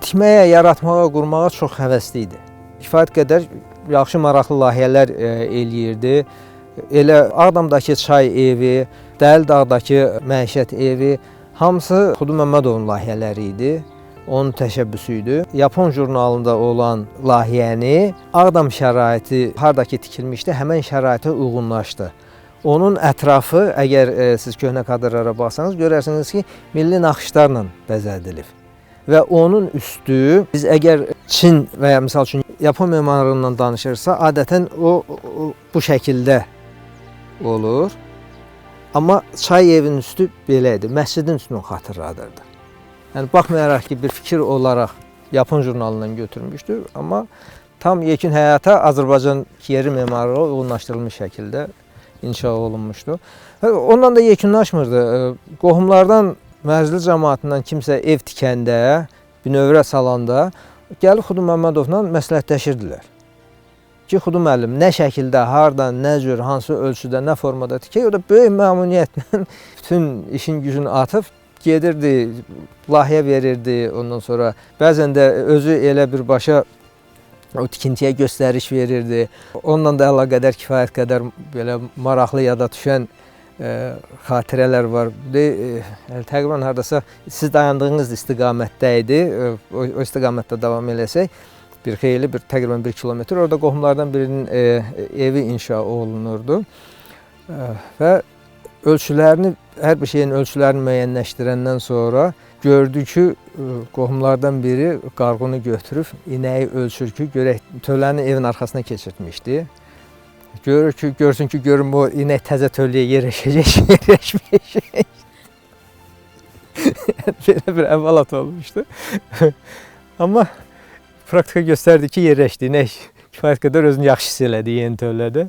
Tikməyə, yaratmağa, qurmağa çox həvəsli idi. Kifayət qədər yaxşı, maraqlı layihələr eləyirdi. Elə Ağdamdakı çay evi, Dəlidağdakı məişət evi hamısı Xudu Məmmədovun layihələri idi. Onun təşəbbüsü idi. Yapon jurnalında olan layihəni Ağdam şəraiti hardakı tikilmişdi, həmin şəraitə uyğunlaşdı. Onun ətrafı, əgər siz köhnə kadrlara baxsanız, görərsiniz ki, milli naxışlarla bəzədilib. Və onun üstü, biz əgər Çin və ya misal üçün Yapon memarlığından danışırsa, adətən o bu şəkildə olur. Amma çay evinin üstü belə idi, məscidin üstünü xatırladırdı. Yəni baxmayaraq ki, bir fikir olaraq Yapon jurnalından götürmüşdü, amma tam yekun həyata Azərbaycan yerli memarlığı uyğunlaşdırılmış şəkildə inşa olunmuşdu. Ondan da yekunlaşmırdı. Qohumlardan, Mərzili cəmaatından kimsə ev tikəndə, bünövrə salanda gəlib Xudu Məmmədovla məsləhətləşirdilər. Ki, Xudu müəllim, nə şəkildə, hardan, nə cür, hansı ölçüdə, nə formada tikək, o da böyük məmnuniyyətlə bütün işin gücünü atıb gedirdi, layihə verirdi, ondan sonra bəzən də özü elə birbaşa o tikintiyə göstəriş verirdi. Onunla da əlaqədar kifayət qədər belə maraqlı yada düşən xatirələr var. Təqribən hardasa siz dayandığınız istiqamətdə idi. O istiqamətdə davam eləsək, bir xeyli, bir təqribən 1 kilometr orada qohumlardan birinin evi inşa olunurdu. Və ölçülərini, hər bir şeyin ölçülərini müəyyənləşdirəndən sonra gördü ki, qohumlardan biri qarğını götürüb inəyi ölçür ki, görək töləni evin arxasına keçirtmişdi. Görür ki, görsün ki, görün bu inək təzə tövləyə yerləşəcək, yerləşməyəcək. Belə bir əhvalat olmuşdu. Amma praktika göstərdi ki, yerləşdi. İnək kifayət qədər özünü yaxşı hiss elədi yeni tövlədə.